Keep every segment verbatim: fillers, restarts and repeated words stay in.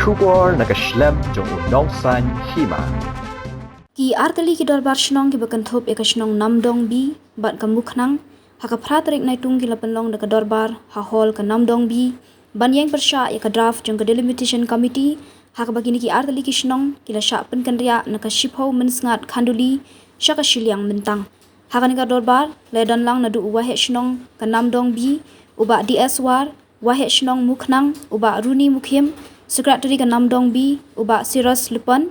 Khubor na ka shlem jong u Nongsaiñ Hima. Ki artylli ki dorbar shnong kiba kynthup ïa ka shnong Namdong B bad ka Mukhnang, ha ka phra tarik Naitung ki la pynlong da ka dorbar ha hall ka Namdong B ban ïeng pyrshah ïa ka draft jong ka Delimitation Committee, ha kaba kine ki artylli ki shnong ki la shah pynkynriah na ka shiphew mynsngat khanduli sha ka shiliang myntang. Ha kane ka dorbar la ïadonlang naduh u Waheh Shnong ka Namdong B, u Bah D S War, Waheh Shnong Mukhnang, u Bah Runi Mukhim, Secretary ka Namdong B, u Bah Sirus Lupon,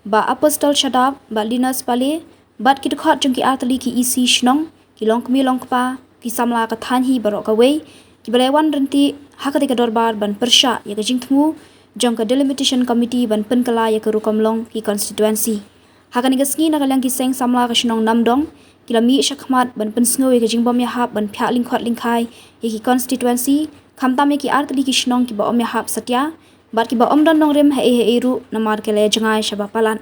Bah Apostle Shadap, Bah Linus Pale, bad ki dkhot jong ki artylli ki E C shnong, ki longkmie longkpa, ki samla ka thaiñ hi baroh kawei, kiba la wan ryntih ha katei ka dorbar ban pyrshah ïa ka jingthmu jong ka Delimitation Committee ban pynkylla ïa ka rukom long ki constituency. Ha kane ka sngi, na ka liang ki seng samla ka shnong Namdong ki la mih shakhmat ban pynsngew ïa ka jingbym ïahap ban phiah lyngkhot lyngkhai ïa ki constituency, khamtam ïa ki artylli ki shnong kiba ym ïahap satia bad kiba ym don nongrim haei haei ruh, namar ki la ïa jngai shaba palat.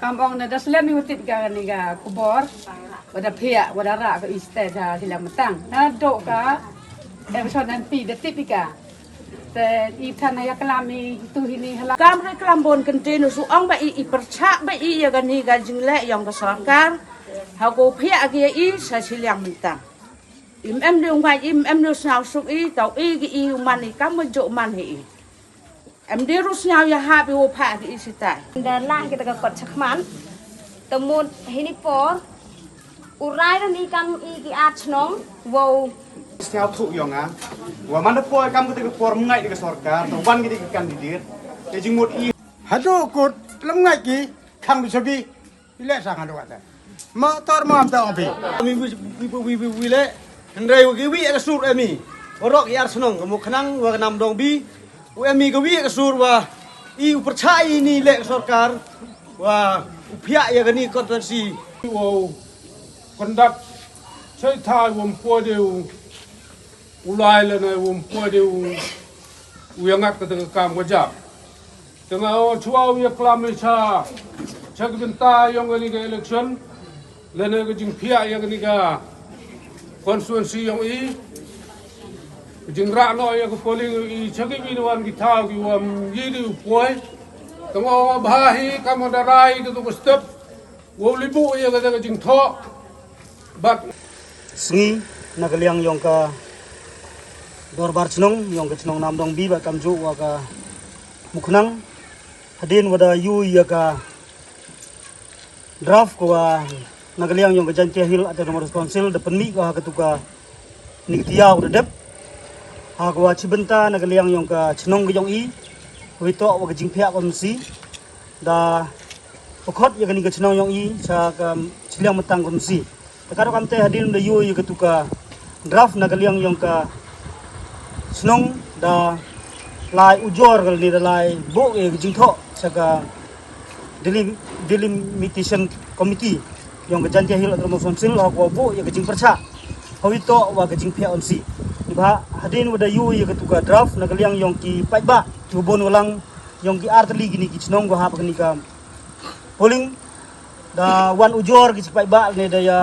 Kam ong na da slem ïa u tip ka kane ka khubor. Wa da phiah, wa da rah ka i stet ha shiliang myntang. Naduh ka election M P da tip ïa ka. Te i than ïa klam i tu hini hala. Kam re klam bun kynti nu su ong ba i, i pyrshah ba i ïa kane ka jingleh jong ka sorkar. Ha ko phiah ki ïa i sha shiliang myntang. Im em de u ngai, im em de u sngewsuk i, tau i ki i u man i kam ma juk man hi i. Em de ruh sngew ïahap i u phah ki i sitai. Da lah kita ka kot chakhmat. Te mut hini por. U rai ram i kam i ki ar chnong. Wow. Sngewthuh ïong nga. Wa man da poi kam kita ka por myngai da ka sorkar, tau wan kita ka kandidat. Te jingmut i. Haduh kut lem ngai ki khang du chabi. I leh sang haduh kata. Ma tor ma am ta ong pi. Wi wi wi wi wi wi leh. Hynrei wa ki wi ka sur emi. Warok i ar chnong ka Mukhnang wa ka Namdong B. U emi ka wi ka sur wa i u pyrchah i ni leh ka sorkar wa u phiah ïa kani constituency. Wow. Conduct. Chai thai wam poi de u. U lai lane wam poi de u. U ïa ngat kata ka kam ka jam. Te nga ong shuwa u ïa klam ïa cha, cha ki bynta ïong kani ka election, lane ka jingphiah ïa kani ka constituency ïong i, ka jingrah noh ïa ka polling ïong i, cha ki bynta wan ki thaw ki wam yi di u poi. Te nga ong bha hi kam da rai ka tu ka step, wow libu ïa ka jingthoh. Bad sngi na ka liang ïong ka dorbar chnong, ïong ka chnong Namdong B bad kam ju wa ka Mukhnang. Hadien wa da ïu ïa ka draft ko wa na ka liang ïong ka Jaintia Hill Autonomous Council da pynmih ko ha ka tu ka ni ka tiaw da dep. Ha ko wa chi bynta na ka liang ïong ka chnong ka ïong i. Wi to wa ka jingphiah ko msi. Da pynkhot ïa kani ka chnong ïong i cha ka chiliang myntang ka msi. Te ka dok kamte hadien da ïu ïa ka tu ka draft na ka liang ïong ka chnong da lai ujor ka ni da lai buh ïa ka jingthoh cha ka delim-, delimitation committee ïong ka Jaintia Hill Autonomous Council ha ko buh ïa ka jingpyrchah. Hawi to wa ka jingphiah msi. Ba hadien wa da ïu ïa ka tu ka draft na ka liang ïong ki paidbah ki bun walang ïong ki artylli kini ki chnong ko hap kani ka polling da wan ujor ki chi paidbah ne da ïa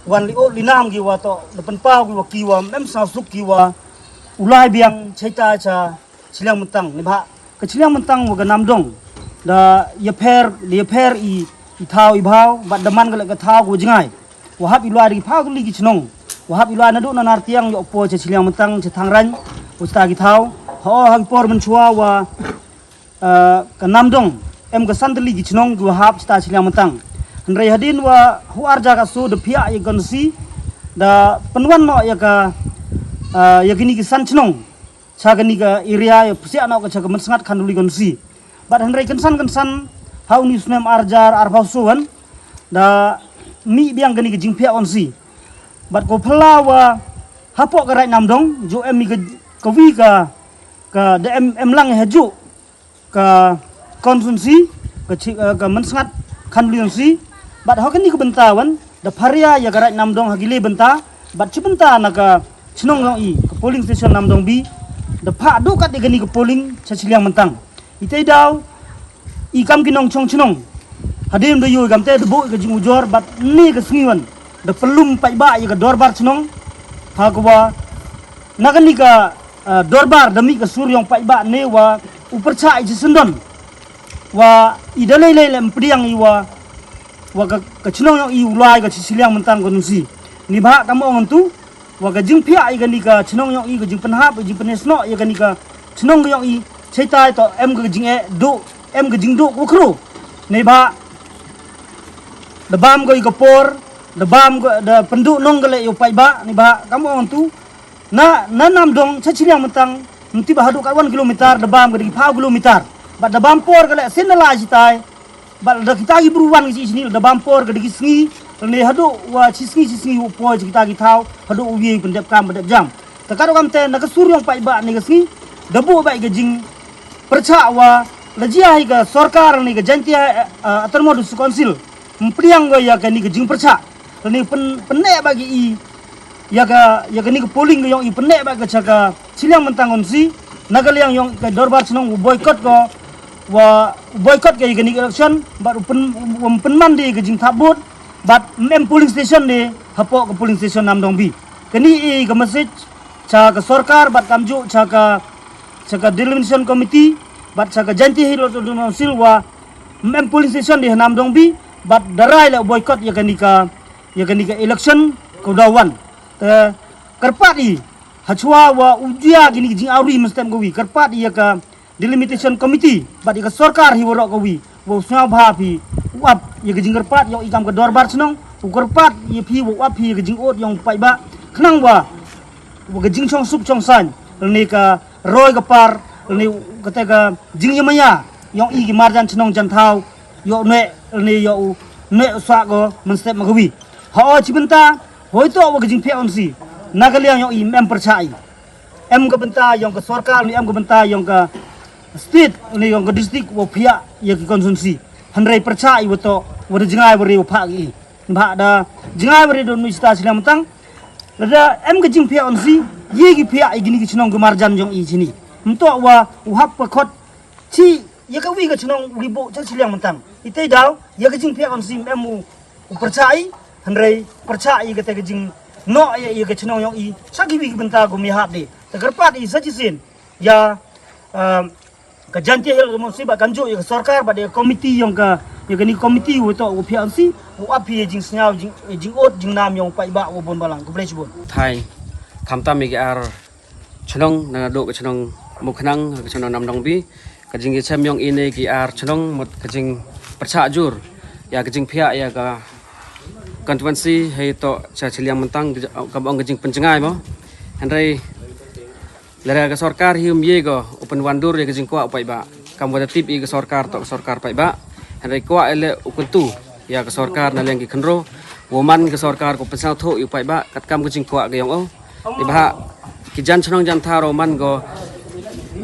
wan li o li nam ki wa to da pynpaw ki wa ki wa mem sa suk ki wa u lai biang chaita cha chiliang myntang ne ba ka chiliang myntang wa ka Namdong da ïa pher da ïa pher i, i thaw i bhaw bad da man ka le ka thaw ko jngai wa hap i lai da ki phaw tylli ki chnong wa hap i lai naduh na Nartiang ïoh poi cha chiliang myntang cha Thangraiñ wa chita ki thaw ha o ha ki por mynshuwa wa ah, ka Namdong em ka san tylli ki chnong ki wa hap chita chiliang myntang. Hynrei hadien wa hu ar ja ka su da phiah ïa ka nsi da pynwan noh ïa ka, ah, ïa kini ki san chnong cha kani ka area ïa psiah noh ka cha ka mynsngat khanduli ka nsi. Bad hynrei kynsan kynsan ha uni u snem ar jar ar phaw suan da mih biang kani ka jingphiah ka nsi. Bad ko phylla wa hapoh ka Raid Namdong ju em i ka, ka wi ka, ka da em, em lang ha ju ka constituency, ka chi, eh, ka mynsngat khanduli constituency. Bad ha kani ka bynta wan da pharia ïa ka Raid Namdong ha ki le bynta bad chi bynta na ka chnong ïong i ka polling station Namdong B da phah duh kat ïa kani ka polling cha chiliang myntang. Itei daw i kam ki nongchong chnong Hadien da ïoh kamte da buh ka jingujor bad ne ka sngi wan da pynlum paidbah ïa ka dorbar chnong. Ha ka wa na kani ka, ah, dorbar da mih ka sur yong paidbah ne wa u pyrchah i jisyndon wa i da lei lei lem pdiang i wa wa ka, ka chnong yong i u lai ka chi siliang mentang ka nunsi. Ni ba ka mo ngan tu wa ka jingphiah i kani ka chnong yong i ka jingpynhap i jingpynhesnoh i kani ka chnong yong i. Chaitai to em ka jing e do em ka jing do ko kru. Ni ba da bam ko i ka por da bam ko da pyndu nong ka le yu paidbah ni ba ka mo ngan tu. Na na nam dong cha chiliang mentang mti ba hadu ka wan kilometer da bam ka digi phaw kilometer. Ba da bam por ka le sin na la chitai. Bad da kita ki bru wan ki chi sngi da bam por ka digi sngi. Ne hadu wa chi sngi chi sngi u poi chi kita ki thaw hadu u wi pyndep kam pyndep jam. Ta ka kam te na ka sur yong paidbah ne ka sngi da bu ba ka jing pyrchah wa la jia hi ka sorkar ne ka Jaintia, eh, eh, Autonomous District Council. Mpriang ko ya ka ni ka jing pyrchah. Ni pen penne ba ki i ya ka ya ka ni ka polling ka yong i penne ba ka cha ka chiliang mentang on si. Na ka liang yong ka dorbar chnong u boycott ko wa u boycott ka ya ka ni ka election. Bad u pen u pen man di ka jing thap vote bad mem polling station di hapo ka polling station nam dong bi. Ka ni i ka message cha ka sorkar bad kamju cha ka cha ka delimitation committee bad cha ka Jaintia Hills Autonomous Council wa mem polling station di nam dong bi bad darai la boycott ya ka ni ka ya ka ni ka election ko da wan. Te kyrpad i hachwa wa u jia ki ni jing auri mestem ko wi kyrpad i ya ka delimitation committee bad i ka sorkar hi warok ko wi wa u sngaw bha phi u ap ya ka jing kyrpad yong i kam ka dorbar chnong u kyrpad ya phi wa u ap phi ya ka jing ot yong paidbah khnang wa wa ka jing chong suk chong sain ni ka roi ka par ni ka te ka jing ya maya yong i ki marjan chnong jan thaw yo ne ni yo u ne sa ko men step ma ka wi. Ha o chi bynta hoi to wa ka jing phe on si na ka liang yong i mem pyrchah i em ka bynta yong ka sorkar ni em ka bynta yong ka state ni yong ka district wa phia ya ki constituency. Hynrei pyrchah i wa to wa da jngai wa re wa pha i ba da jngai wa re don nu chita chiliang mentang. Lada em ka jing pia on si ye ki pia i gini ki chnong ki marjan jong i chini mto wa u hap pa khot chi ya ka wi ka chnong wi bo cha chiliang mentang. I te daw ya ka jing pia on si em u u pyrchah i hynrei pyrchah i ka te ka jing no ya ya ka chnong yong i cha ki wi ki bynta ko mi hap de ta kyrpad i sa chi sin ya, um, ka Jaintia Hills Autonomous Council ba kamju ya ka sorkar ba de komiti yong ka ya ka ni komiti u to u pia on si u ap hi jing sñiaw jing jing ot jing nam yong paidbah u bon balang ko blech bon. Thai khamtam ya ki ar chnong na do ka chnong Mukhnang ka chnong Namdongbi ka jing ya chem yong ine ki ar chnong mut ka jing pyrchah jur ya ka jing pia ya ka constituency hei to cha chiliang mentang ka bong ka jing penjengai mo. Hynrei lera ka sorkar hi um ye ko u pynwandur ya ka jingkwah u paidbah kam wa da tip i ka sorkar to ka sorkar paidbah. Hynrei kwah ele u kuntu ya ka sorkar na leng ki khynro wa man ka sorkar ko pynsau tho i u paidbah kat kam ka jingkwah ka yong o. Iba ha ki jan chnong jan thar o man ko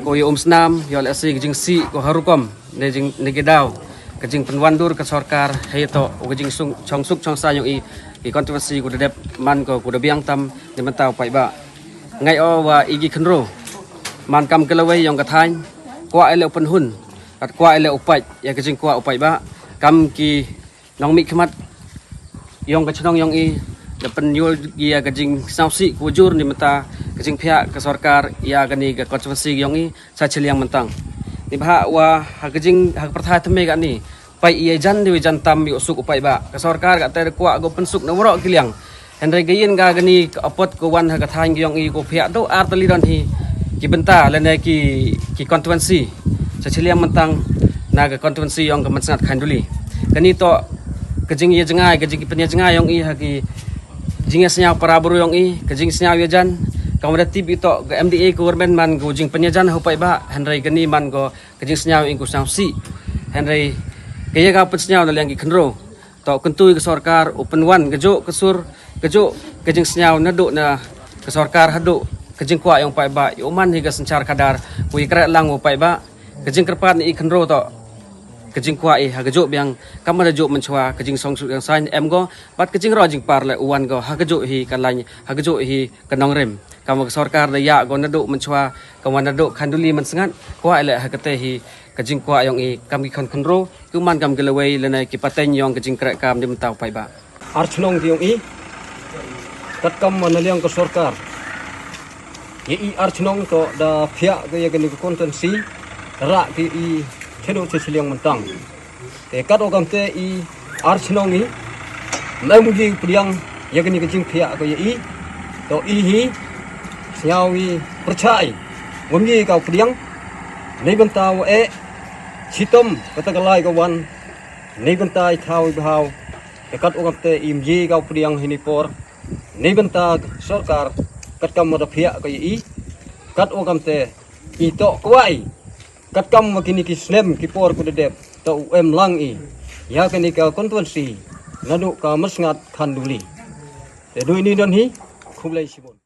ko ya um snam ya le si ka jingsi ko harukom ne jing ne ki daw ka jing pynwandur ka sorkar hei to ka jing sung chong suk chong sa yong i ki constituency ko da dep man ko ko da biang tam ne mentau paidbah. Ngai o wa i ki khynro man kam ka lawei yong ka thain kwah ele u pynhun kat kwah ele u paid ya ka jingkwah u paidbah kam ki nong mi khmat yong ka chnong yong i da pynyul ya ka jing snausi ku jur ni menta ka jing pia ka sorkar ya ka ni ka constituency yong i sa chiliang mentang. Ni ba wa ha ka jing ha ka pyrthai teme ka ni pai i jan di jan tam yu suk u paidbah ka sorkar ka te kwah go pynsuk na wro ki liang. Hynrei ka yin ka gani ka apot ko wan ha ka thain ki yong i ko pia do ar tali don hi ki bynta lene ki ki constituency sa chiliang mentang na ka constituency yong ka Mynsngat Khanduli. Kani to ka jing ya jngai ka jing ki pynjngai yong i ha ki jing ya sñiaw para bru yong i ka jing sñiaw ya jan ka wada tip i to ka M D A ko government man ko jing pynjan ho paidbah hynrei kani man ko ka jing sñiaw i ko sñiaw si hynrei ka ya ka pynsñiaw na liang ki khynro. To kyntu i ka sorkar u pynwan ka juk ka sur ka juk ka jingsñiaw naduh na ka sorkar haduh ka jingkwah yong paidbah ïa u man hi ka synchar khadar u ïa kreh lang u paidbah. Ka jingkyrpad na i khynro to ka jingkwah i ha ka juk biang kam da juk mynchwa ka jingsong suk jingsaiñ em go bad ka jingroi jingpar le u wan go ha ka juk hi ka lain ha ka juk hi ka nongrim. Kam ka sorkar da ïa go naduh mynchwa kam naduh Khanduli Mynsngat kwah i le ha ka te hi ka jingkwah yong i kam ki khon khynro, ki man kam ki lawei lane ki pateng yong ka jingkreh kam ni mynta u paidbah. Ar chnong ki yong i, katkam ma na liang ka sorkar, ya i ar chnong to da phiah ka ya kani ka constituency, rah ki i chedo che chiliang mentang. Te kat o kam te i ar chnong i, na mungi pdiang ya kani ka jingphiah ka ya i, to i hi, sñiaw i, pyrchah i, mungi ka pdiang, nei bynta wa e, chitom, kata ka lai ka wan, nei bynta i thaw i bhaw, te kat o kam te i mji ka pdiang hini por, nei bynta sorkar, katkam ma da phiah ka ya i, kat o kam te i to kwai, katkam ma kini ki snem ki por ku da dep, to u em lang i, ya kani ka constituency, nadu ka Masngat Khanduli. Te dui ni don hi, khublei shibun.